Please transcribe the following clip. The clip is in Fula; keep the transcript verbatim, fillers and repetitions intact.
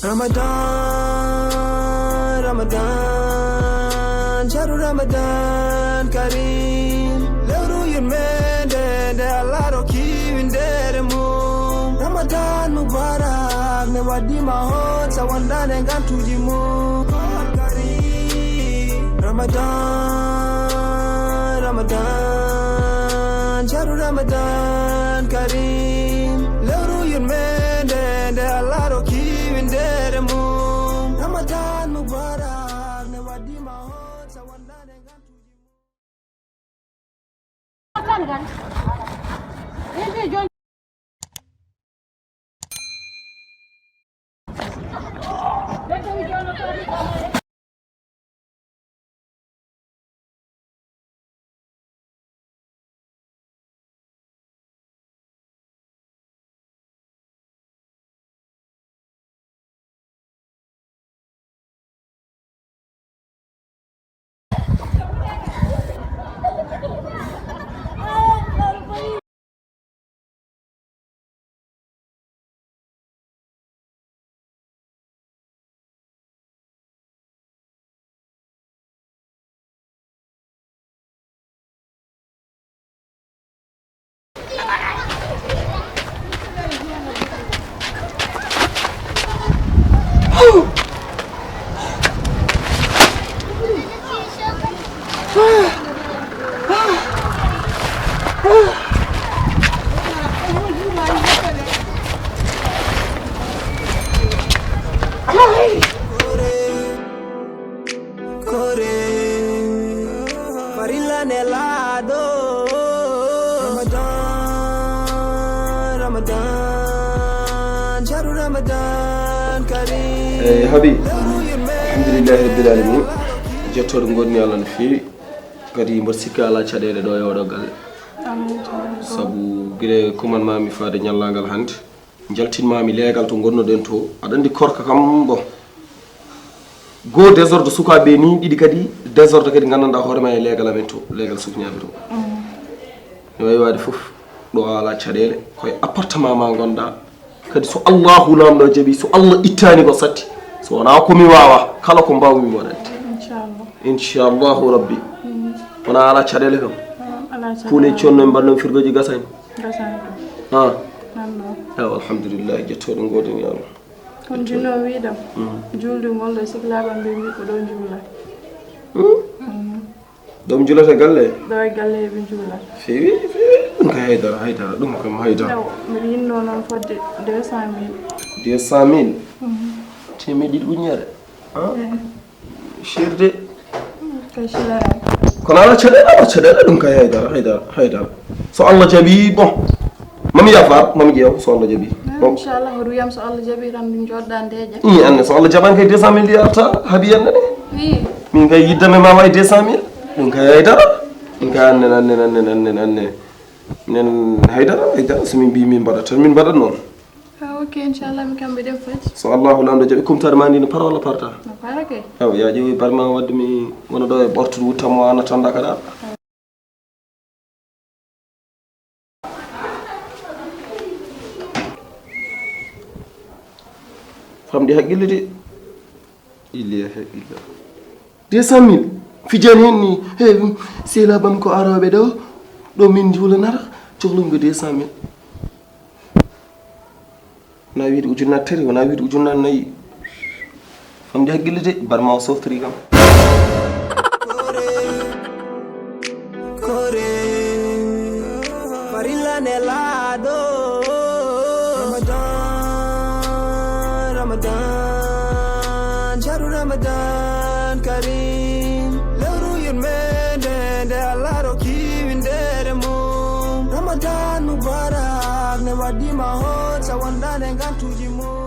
Ramadan, Ramadan, shahru Ramadan Kareem. Lewru yurmeende nde Allah rokki winndere mum. Ramadan Mubarak, ne waɗi ma hon sa wondaande ngantuuji mum. Koor Kareem. Ramadan, Ramadan, shahru Ramadan Kareem. Lewru yurmeende nde Allah rokki winndere mum. Ramadan Mubarak, ne waɗi ma hon sa wondaande ngantuuji mum. Koore, farilla nelaaɗo. Ramadan, Ramadan, shahru Ramadan Kareem. Eyi, Habi. Alhamdulillahi Rabbil Alamin. Jettooɗo ngoni Allah no feewi. Kadi mboɗo sikki alaa caɗeele ɗo e oɗo galle. Amin. Sabu gila kumanmaami faade ñallaagal hannde. Njaltinmaami leegal to ngonnoɗen to. Aɗa anndi korka kam, bon. Goo désordre sukaaɓe ni, ɗiɗi kadi désordre kadi nganndanɗaa hoore ma e leegal amen to, leegal sukñaaɓe to. Mm. No wayi waade fof, ɗo a alaa caɗeele, koye appartement ma ngonɗaa. Kadi so Allahu Laamɗo jaɓi, so Allah ittaani ko satti, so wonaa ko mi waawa, kala ko mbaawmi mi waɗante. Inchallah. Inchallahu Rabbi. Mm. Wonaa alaa caɗeele kam. Mm, alaa caɗeele. Kuule conno en mbaɗno firgooji gasani. Gasani. Ha. Nanno. Ewa, alhamdulillah, jettooɗo ngoodin yo Allah. Kono jinno wiidam. Mm. Juulde ngol ɗo siklaaɓe am ɓe mbi ko ɗo njuula. Hmm? Mm. Ɗo mi juulata galle? Ɗo e galle ɓe njuula. Feewi, feewi. Ɗum kay haydara, haydara. Ɗum kam haydara. Taw, mbiɗa yinno noon fodde deux cent mille. Deux cent mille? Mm. Teemeɗɗe ɗiɗi ujunere. Ah? Eh. Sirde. Kono ala caɗeele, ala caɗeele, ɗum kay haydara, haydara, haydara. So Allah jaɓi, bon. Mami yafar, mami ƴeew, so Allah jaɓi. Ah, bon. Inchallah, hoto wiyam so Allah jaɓi tan min joɗɗa ndeeƴa. Ii, anne, so Allah jaɓani kay deux cent mille ɗi arta, haaɓi anne de. Ii. Min kay yiddame ma wawi deux cent mille. Ɗum kay haydara. Ɗum kay anne, anne, anne, anne, anne. Minen haydara, haydara, so min mbi min mbaɗat tan, min mbaɗat noon. Ah, ok, inchallah, mi kam mbiɗen foti. So Allahu Laamɗo jaɓi, kumtaare ma ndi no para walla parata? No para kay. Aw, yaa ƴeewi barma wadde mi wona ɗo e ɓortude wuttam o an a tanda kaɗa. Famɗi haqqille de. Illa haqqille. Deux cent mille. Fijani hen ni. He, sehilaaɓe am ko arooɓe ɗo. Ɗo min njuulanata. Cohlum ko deux cent mille. Wona wiide ujunnaat tati, wona wiide ujunnaat nayi. Famɗi haqqille de, barma o softori kam. Koore, farilla nelaaɗo. Ramadan, Ramadan, shahru Ramadan Kareem. Lewru yurmeende nde Allah rokki winndere mum. Ramadan Mubarak, ne waɗi ma hon sa wondaande ngantuuji mum.